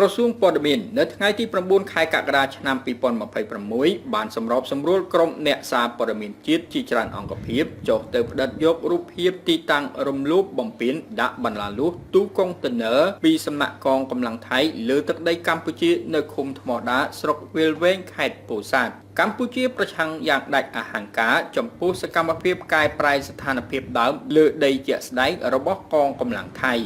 ក្រសួងព័ត៌មាននៅថ្ងៃទី9ខែកក្កដាឆ្នាំ2026បានសម្របសម្រួលក្រុមអ្នកសារព័ត៌មានជាតិជាច្រើនអង្គភាពចុះទៅផ្ដិតយករូបភាពទីតាំងរំលោភបំពានដាក់បន្លាលួសទូកុងតឺន័រពីសំណាក់កងកម្លាំងថៃលើទឹកដីកម្ពុជានៅឃុំថ្មដាស្រុកវាលវែងខេត្តពោធិ៍សាត់កម្ពុជាប្រឆាំងយ៉ាងដាច់អហង្ការចំពោះសកម្មភាពកែប្រែស្ថានភាពដើមលើដីជាក់ស្ដែងរបស់កងកម្លាំងថៃ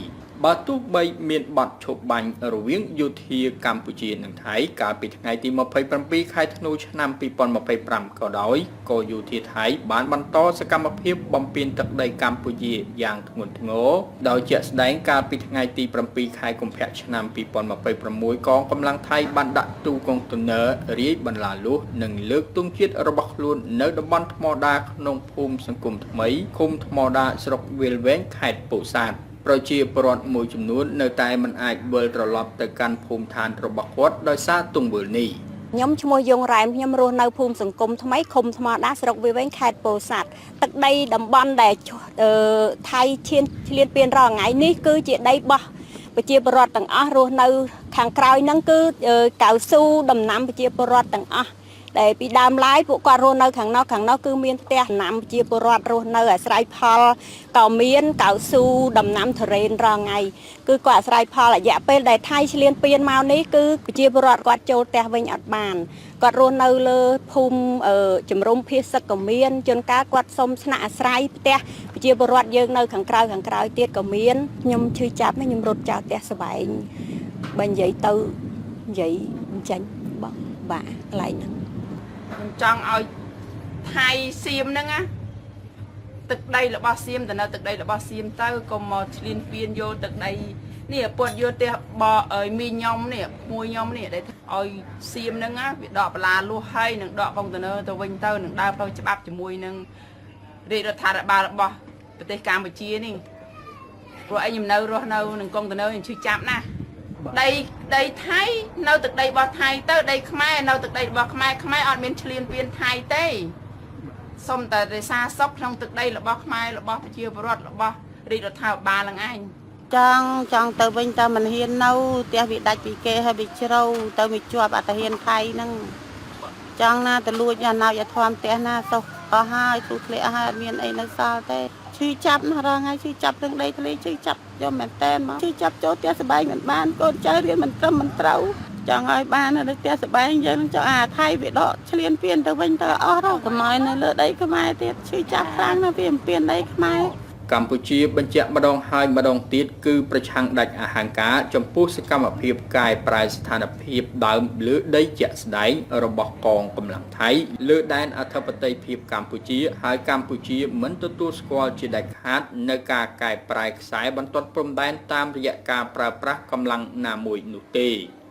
បើទោះបីមានបទឈប់បាញ់រវាងយោធាកម្ពុជានិងថៃកាលពីថ្ងៃទី27ខែធ្នូឆ្នាំ2025ក៏ដោយក៏យោធាថៃបានបន្តសកម្មភាពបំពេញទឹកដីកម្ពុជាយ៉ាងធ្ងន់ធ្ងរដោយជាក់ស្ដែងកាលពីថ្ងៃទី7ខែកុម្ភៈឆ្នាំ2026កងកម្លាំងថៃបានដាក់ទូកុងតឺន័ររាយបន្លាលួសនិងលើកទង់ជាតិរបស់ខ្លួននៅតំបន់ថ្មដាក្នុងភូមិសង្គមថ្មីឃុំថ្មដាស្រុកវាលវែងខេត្តពោធិ៍សាត់ប្រជាពលរដ្ឋមួយចំនួននៅតែមិនអាចវិលត្រឡប់ទៅកាន់ភូមិឋានរបស់គាត់ដោយសារទង្វើនេះ ខ្ញុំឈ្មោះយងរ៉ែមខ្ញុំរស់នៅភូមិសង្គមថ្មីឃុំថ្មដាស្រុកវាលវែងខេត្តពោធិ៍សាត់ទឹកដីតំបន់ដែលថៃឈានឆ្លៀនពៀនរាល់ថ្ងៃនេះគឺជាដីបោះប្រជាពលរដ្ឋទាំងអស់រស់នៅខាងក្រោយហ្នឹងគឺកៅស៊ូដំណាំប្រជាពលរដ្ឋទាំងអស់ដែលពីដើមឡើយពួកគាត់រស់នៅខាងនោះខាងនោះគឺមានផ្ទះដំណាំប្រជាពលរដ្ឋរស់នៅអាស្រ័យផលក៏មានកៅស៊ូដំណាំធរេនរាល់ថ្ងៃគឺគាត់អាស្រ័យផលរយៈពេលដែលថៃឆ្លៀនពៀនមកនេះគឺប្រជាពលរដ្ឋគាត់ចូលផ្ទះវិញអត់បានគាត់រស់នៅលើភូមិជំរំភាសឹកក៏មានជួនកាលគាត់សុំស្នាក់អាស្រ័យផ្ទះប្រជាពលរដ្ឋយើងនៅខាងក្រៅខាងក្រៅទៀតក៏មានខ្ញុំឈឺចាប់ណាស់ខ្ញុំរត់ចោលផ្ទះស្បែងបើនិយាយទៅនិយាយអញ្ចឹងបងបាក់កន្លែងហ្នឹង ខ្ញុំចង់ឲ្យថៃសៀមហ្នឹងណាទឹកដីរបស់សៀមទៅនៅទឹកដីរបស់សៀមទៅកុំមកឆ្លៀនពៀនយកទឹកដីនេះពត់យកផ្ទះបអើយមីខ្ញុំនេះក្មួយខ្ញុំនេះដែលឲ្យសៀមហ្នឹងណាវាដកបន្លាលួសហើយនឹងដកកុងតឺន័រទៅវិញទៅនឹងដើរផ្លូវច្បាប់ជាមួយនឹងរាជរដ្ឋាភិបាលរបស់ប្រទេសកម្ពុជានេះព្រោះអីខ្ញុំនៅរស់នៅនឹងកុងតឺន័រខ្ញុំឈឺចាប់ណាស់ ដីដីថៃនៅទឹកដីរបស់ថៃទៅដីខ្មែរនៅទឹកដីរបស់ខ្មែរខ្មែរអត់មានឈ្លានពានថៃទេសុំតែរក្សាសុខក្នុងទឹកដីរបស់ខ្មែររបស់ប្រជាពលរដ្ឋរបស់រាជរដ្ឋាភិបាលនឹងឯង ចង់ចង់ទៅវិញតែមិនហ៊ាននៅផ្ទះវាដាច់ពីគេហើយវាជ្រៅទៅវាជាប់អត្តហ៊ានថៃហ្នឹងចង់ណាទៅលួចអាណោចឲ្យធំផ្ទះណាសុខអស់ហើយទូធ្លាក់ហើយអត់មានអីនៅសល់ទេឈឺចាប់ណាស់រាល់ថ្ងៃឈឺចាប់រឿងដីធ្លីឈឺចាប់យកមែនតែនមកឈឺចាប់ចូលផ្ទះសបែងមិនបានកូនចៅរៀនមិនត្រឹមមិនត្រូវចង់ឲ្យបាននៅផ្ទះសបែងយើងនឹងចង់អាថៃវាដកឆ្លៀនពៀនទៅវិញទៅអស់ទៅកុំឲ្យនៅលើដីខ្មែរទៀតឈឺចាប់ខ្លាំងណាស់វាអំពៀនដីខ្មែរ កម្ពុជាបញ្ជាក់ម្ដងហើយម្ដងទៀតគឺប្រឆាំងដាច់អហង្ការចំពោះសកម្មភាពកែប្រែស្ថានភាពដើមលើដីជាក់ស្ដែងរបស់កងកម្លាំងថៃលើដែនអធិបតេយ្យភាពកម្ពុជាហើយកម្ពុជាមិនទទួលស្គាល់ជាដាច់ខាតនៅការកែប្រែខ្សែបន្ទាត់ព្រំដែនតាមរយៈការប្រើប្រាស់កម្លាំងណាមួយនោះទេ។